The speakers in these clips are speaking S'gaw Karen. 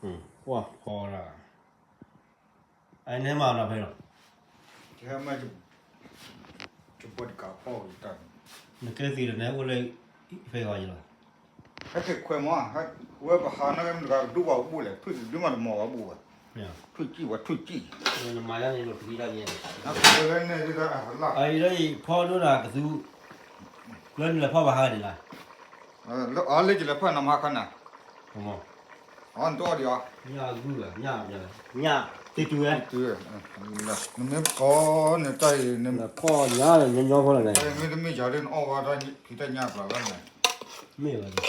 ကွၢ်ဖီဒၣ်, အန့ၣ်မၤနီၤဖဲလီၤ, နကဲသံးဒီးနဲအိၣ်လၢ ဖဲဂီၤယလီၤ, ဟဲက့ၤခွဲးမး, ဝဲပဟးန့ၣ်မတၤတဂၤကဒုးပှၤကဘူၣ်လဲၣ်, ထွံၣ်တဒုးမးတမီၤပှၤဘူၣ်ဘၣ်, ထွံၣ်ကံၣ်ပှၤထွံၣ်ကံၣ်, အံၤလၢအံၤဖီဒိၣ်နၤကသူ, လၢနလဲၤဖီၣ်ဘၣ်ဟါန့ၣ်လီၤ, လၢအီၤလၢယလဲၤဖီၣ်နၤမဟါခီနၤ, အီၤနတအီၣ်ဒံးအီၤ, ညၣ်ဂုၢ်, ညၣ်, ညၣ်, တတုၤဝဲ, နမ့ၢ်ကီန့ၣ်တၢ်အံၤ, ဖီၣ်ညါညီညီဖိလီၤန့ၣ်, မ့တမ့ၢ်ယၤဒ်နအီၣ်ဝဲဒၣ် ဖံးတၢ်ညၣ်ပျီလီၤန့ၣ်, မ့ၢ်ဝဲ, ဒီး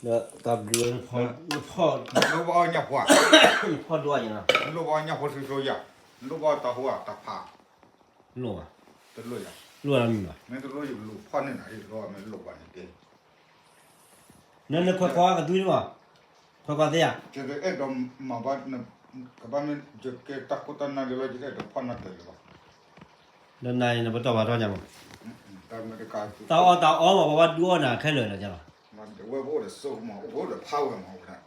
တၢ်ဘျုးဝဲ, နဖီၣ်, နလိၣ်ဘၣ်အီၣ်ညၣ်ဖိဧါ, နဖီၣ်ဒိၣ်အီၤန့ၣ်လီၤ, နလိၣ်ဘၣ်အီၣ်ညၣ်ဖိတစိၤယၤ, နလိၣ်ဘၣ်တၢ်ဟူဧါတၢ်ဖး, လိၣ်ဘၣ်, တလိၣ်ယၤ, လိၣ်လီၤမံၤဘၣ်, မ့ၢ်တလိၣ်ယကလူၤဖီၣ်န့ၢ်နၤအံၤ, လိၣ်မ့ၢ်လိၣ်ဘၣ်န့ၣ်တဲ နနခွဲးခွါကသူဒ်မး, ခွဲးခွါသ့ဧါ, ယအဲၣ်ဒိးမၤဘၣ်, ကဘၣ်မ့ၢ်ယကဲတၢ်ခိၣ်တၢ်နၢ်လၢလီၤ ယအဲၣ်ဒိးဖီၣ်နၢ်တၢၤလၢၤဘၣ်, ဒီးနၤအံၤနပတီၢ်ဘၣ်ထီၣ်ညါမး, တၢ်အီၣ်တၢ်အီမး ပှၤဘၣ်ဒုးအီၣ်နၤခဲလၢာ်လီၤလီၤ, ဝဲပအိၣ်ဒီးစိကမီၤ အိၣ်ဒီးဖးဝဲမးဝဲဒၣ်,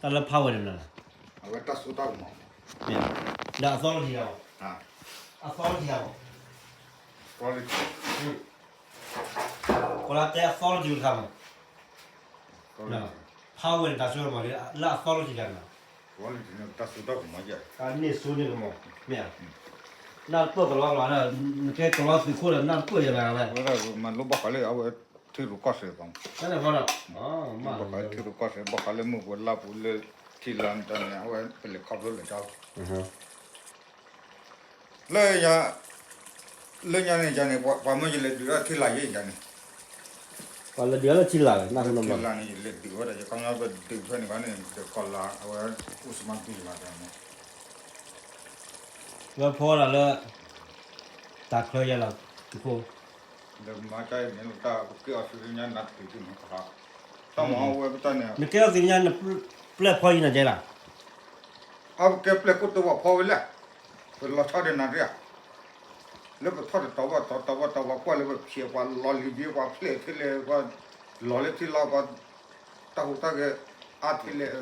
တၢ်လၢဖးဝဲန့ၣ်လီၤ, အဝဲတၢ်စိတၢ်ကမီၤ, ဒီးအသီလီၤထံဂၤမး, အသီလီၤထံဂၤမး, ကလါတဲအသီလီၤထံတခါမး, ဖးဝဲန့ၣ် တၢ်စိတၢ်ကမီၤလၢအသီလီၤထံတခါမး, တၢ်န့ၢ်စိန့ၢ်ကမီၤ, မ့ၢ်ဧါ, နၢ်တပၢၢ်ကလီကလီ, နကဲကလီသုးခိၣ်ဒီးနၢ်တပၢၢ်ယၤလီၤ, ဝဲဒၣ်မၤလိဘၣ်ဃးလၢအဝဲထံရူၢ်ကီၢ်သဲး, ဘၣ်ဃးလၢမုၢ်ပှၤလါပူၤလၢထံလာ်န့ၣ် အဝဲပလဲၤခီဖျိလၢကၠီ လၢ, လၢညါန့ၣ်ယၤန့ၣ် ပှၤမၢယလဲၤဒုးထီၣ်ထံလာ်ယဲယၤန့ၣ်, ပှၤလဲၤဒုးထီၣ်လၢထံလာ်, ထံလာ်န့ၣ် ယလဲၤဒုးဝဲဒၣ် ယကညီပဒုးဖဲန့ၣ်ဘၣ်န့ၣ် ဒီးကီၢ်လါ အဝဲအိၣ်စမါဒုးယၤန့ၣ်, ဝဲဖီဒၣ်လၢ တၢ်ချၢယၤလီၤ, သုးခိၣ်, ဒီးမၤကါအံၤန့ၣ် လၢတၢ်ကဲအီၤသုးလၢညါနၤတတုၤတုၤမးကဟး, တၢ်မၤအဝဲပတၢ်န့ၣ်, နကဲအီၤသုးညါနပျဲၢ်ဖီယံၤနၤကဲလီၤ အဝဲကဲပျဲၢ်ခိၣ်တဝီဖီဝဲလဲၣ်, ပလီၤဆီဒီးနၤတဂ့ၤဧါ, လၢပထီၣ်တတီၤဘၣ်တီၤ တီၤဘၣ်တီၤ ပှၤကွၢ်လၢပဖျဲး ပှၤလီၤလံၤက့ၤ ပှၤဖျဲးထဲလဲၣ် ပှၤလီၤလၢထံလီၤ ပှၤတၢ်ဟူးတၢ်ဂဲၤ အါထဲလဲၣ်,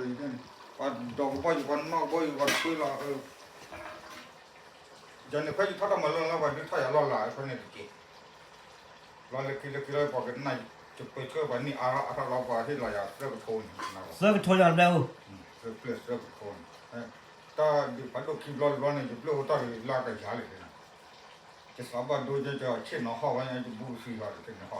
ပှၤဒိးကဘီယူၤ ပှၤနီၣ်ကဘီယူၤ ပှၤထွဲလီၤ ယၤန့ၣ် ဖဲယထီၣ်တၢ်မၤလိလၢပှၤဒုးထီၣ်ယၤလီၢ်လၤဖဲန့ၣ်တက့ၢ်, လီၤလၢခံလၢခံလၢပှၤကနၣ် ယပၢၢ်ဆၢပှၤနံၣ်အါထီၣ်အါထီၣ်လီၤ ပှၤဟ့ၣ်လီၤယၤသၢကထိန့ၣ်, သၢကထိယၤတဘျဲၣ်အိၣ်, သၢကထိန့ၣ်, တၢ်ဒုးဖးဒိၣ်ခံဘျီတဘျီန့ၣ် ယပျဲၢ်အိၣ်တၢ်လၢလါကယၤလံ, ယသးဘၣ်ဒိ ယဆ့ၣ်နီၤဟီၣ်ဝဲ ယဘူၣ်သံလီၤတန့ၢ်ဟီၣ်ဟီၣ်န့ၣ်,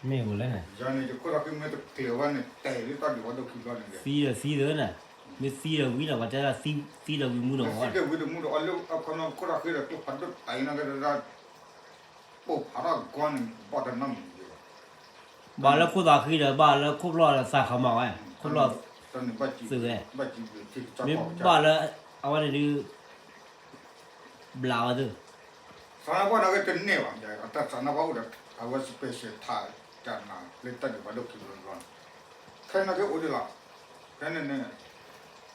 မ့ၢ်ဝဲလဲၣ်န့ၣ်, ယၤန့ၣ် ယခိၣ်ဒီးကမ့ၢ်တကျဲၤဝဲန့ၣ် တဲလၢတၢ်ဒုးဖးဒိၣ်ခံဘျီန့ၣ်, သံဒီးသံဒီးန့ၣ်, မ့ၢ်သံဒီးဝံၤဒီး ပှၤတဲဒၣ်သံဒီးဝံၤမူဒီးဝဲ, သံဒီးဝံၤဒီးမူဒီးအီၤလၢအခီပညီခိၣ်ဒီးဃ့ဒီးကျိဖးဒိၣ်တၢ်အံၤန့ၣ်ကဲဒၣ် ပိၢ်ဖးထီၣ်ကီန့ၣ် ဘၣ်တနၢ်မုာ်က့ၤဘၣ်, ဘၣ်လၢခိၣ်သးဃံဒီး ဘၣ်လၢခိၣ်ဖျီၣ်ဒီးသးခးမးဝဲ, ခိၣ်ဖျီၣ်သုးဝဲ, မ့ၢ်ဘၣ်လၢအဝဲန့ၣ်ဒုး ဘျးဝဲသု, သးနါပှၢ်န့ၣ်က့တန့ၢ်ဘၣ်, တၢ်သးနါပှၢ်အိၣ်ဒီး အဝဲ special ထးတၢ်နၤလၢတၢ်ဒုးဖးဒိၣ်ခံဘျီတဘျီန့ၣ်, ခဲအံၤန့ၣ်က့အိၣ်ဒံးလီၤ, ဖဲန့ၣ်န့ၣ်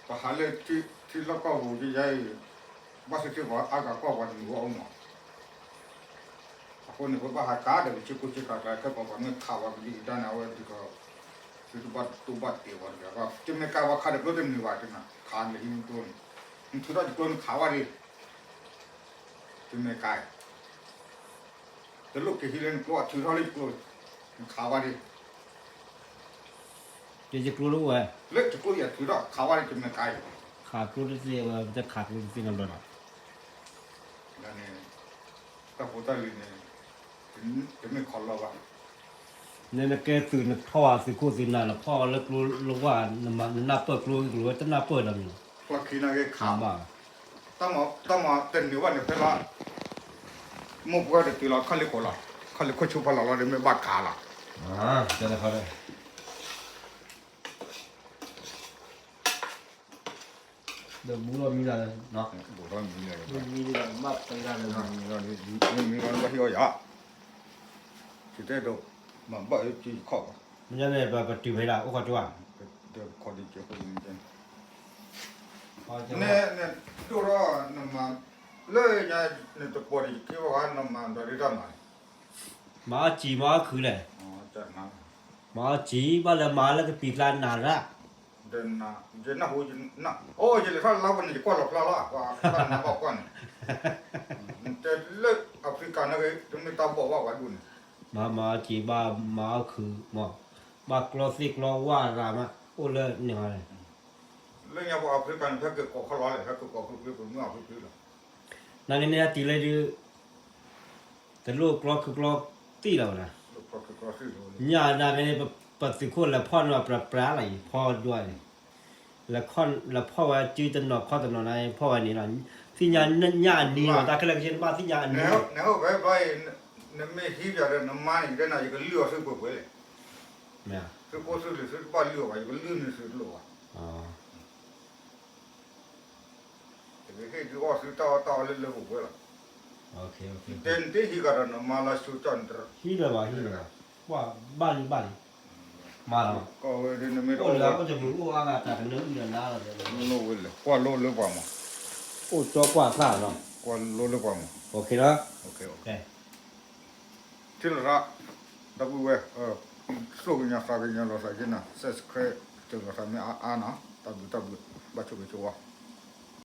ပဟးလၢထံလီၢ်ကီၢ်ပူၤယဲယၤအံၤ, ဘၣ်သ့ၣ်သ့ၣ်ပှၤအါဂၤကီၢ်ပှၤတနုာ်ဝဲအိၣ်မး, အဃိန့ၣ် ပဘၣ်ဟးကါဒီးပဆ့ကူဆ့ကၤကျါ ခဲပှၤပှၤမ့ၢ်ခးဝဲကဒံကဒါန့ၣ် အဝဲဒ်ကီး သုတဘၣ်တိဘၣ်တဲာ်ဝဲတဂၤ, တမ့ၢ်ကါဝဲခးဒီးကျိတနုာ်ဘၣ်တနၤ, ခးလၢဟံးကျိန့ၣ်, နထုးထီၣ်ယကျိန့ၣ်ခးဝဲဒၣ်, တမ့ၢ်ကါအံၤ တလိၣ်က့ၤဟံးလၢနကျိ အထုးထီၣ်လၢယကျိ, နခးဝဲဒၣ်, ယကျိလၢဝဲ, လၢယကျိယထုးထီၣ်ခးဝဲဒၣ် တမ့ၢ်ကါအံၤ, ခးကျိတသ့ဝဲ ပတခးကျိတသ့နီတဘျီနီၤ, န့ၣ်, တၢ်ဖိတၢ်လံၤန့ၣ်, တမ့ၢ်ခီလီၤဘၣ်, နနကဲသုးနထီၣ်ဝဲသုးခိၣ်သုးနၢ် နဖီၣ်လၢကျိလၢဝၢ် နနၢ်ပၢၢ်ကျိကျိဝဲ တနၢ်ပၢၢ်ဒီးမံၤ, ကျီခံနာ်က့ခးဘၣ်, တၢ်မၤတနုာ်ဘၣ်န့ၣ်ဖဲလီၤ, မိၢ်ပှၢ်တတုၤလီၤခီၣ်လ့ၢ်ခိၣ်လီၤ, ခီၣ်လ့ၢ်ခိၣ်ဆိဖီလာ်လီၤဒီးမ့ၢ်ဘၣ်ခးလီၤ, ဒီးဘူးထီၣ်မံလၢ, ဘူးထီၣ်မံလၢ, မ့ၢ်မံလၢဘၣ်ဟ့ၣ်အီၣ်ယၤ, ယတဲဒိး, မၤဘၣ်အၢက့ယခီၣ်ဘၣ်, မ့ၢ်န့ၣ်ပတုၤဖဲဒၣ်အိၣ်ခီၣ်ကၠိဧါ, ခီၣ်ဒကန့ၣ်, န, နဒိၣ်ထီၣ်နမၤ, လၢညါနတပိာ်ဒီးယက့ၤဘၣ်ဃးနမၤဒီးဒ်တၢ်မၤ, မၤအီၣ်စံၤမၤအီၣ်ခုးလဲၣ်, မၤအီၣ်စံၤဘၣ်လၢမၤလၢကပံာ်ကျါနၤရၣ်, ဒီးန ယနၢ်ဟူ ယနၢ် အိၣ် ယလဲၤထီၣ်လါဝဲန့ၣ် ယကွၢ်လီၤဖျါလီၤ ပှၤဘၣ်နဘၣ်ကွၢ်န့ၣ် တဲလၢ Africa န့ၣ်ဂ့ၤ တမ့ၢ်တၢ်ဘီၣ်ဘၣ်ပှၤဒူၣ်န့ၣ် မၤမၤအီၣ်က့ၤ ဘၣ်မၤအီၣ်ခုးမး ဘၣ်ကျီသ့ၣ်ကျီဝၣ်ရၤမး အိၣ်လၢန့ၣ်ဟီန့ၣ် လၢညါပှၤ Africa န့ၣ် ဖဲက့ၤကိးခီလီၤလဲၣ် ဖဲက့ၤကိးချူချူ ပမ့ၢ်အီၣ်ချူချူလီၤ နာ်က့န့ၣ် အတံၤလၢဒုး တလိၣ်ကျီခုးကျီသ့ၣ်လီၤဝဲဒၣ် ညၣ်နာ်က့န့ၣ် ပသုးခိၣ်လဲၤဖီၣ်န့ၣ် ပြးပြးလီၤအံၤ ဖီဒွးန့ၣ် လဲၤဖီၣ်ဝဲစုတနီၤခီတနီၤန့ၣ် ဖီၣ်ဝဲန့ၣ်လီၤ သ့ၣ်ညါညၣ်အနံၤလီၤ တၢ်ခဲလၢာ်ခဲဆ့နဘၣ်သ့ၣ်ညါအနံၤ နဟဲအိၣ်ဖဲဘျီအံၤ နမ့ၢ်ဟံးယၤဒီးနမါန့ၣ် ယတဲနၤ ယကလုၢ်အီၤသုပှဲၤပှဲၤလဲၣ် သုကိၢ်သုလံၤသုတဘၣ်လုၢ်အီၤဘၣ် ယကလုၢ်န့ၢ်သုတလိၣ်ဘၣ် ယကဟ့ၣ်ဒုးအီၣ်သုတၢ်အီၣ်တၢ်အီလၢလၢပှဲၤပှဲၤလီၤ. တဲနတဟံးဃာ်ဒီးနမါလၢဆူကၠီနတရၢ ဟံးလၢၤဘၣ် ဟံးလၢၤဘၣ် ကွၢ်ဘၣ်လံဘၣ်လံ မၤလီၤ အိၣ်လၢအအိၣ်တမုာ်အိၣ်အါဂၤတၢ်ကနၢအုၣ်ဒီးနါလီၤ ကွၢ်လိလၢပှၤမး အိၣ်ကၠီကွၢ်သၣ်လီၤ ကွၢ်လိလၢပှၤမး ထံၣ်လီၤရၣ် ဒီပုၢ်ဝဲၢ် သိၣ်ကညီသးကညီလီၤသးက့ၤနၤ subscribe တလီၤသးမ့ၢ်အါအါနီၤ တၢ်ဘျုးတၢ်ဘျုး ဘၣ်ဆိၣ်ဂ့ၤဆိၣ်ဝါ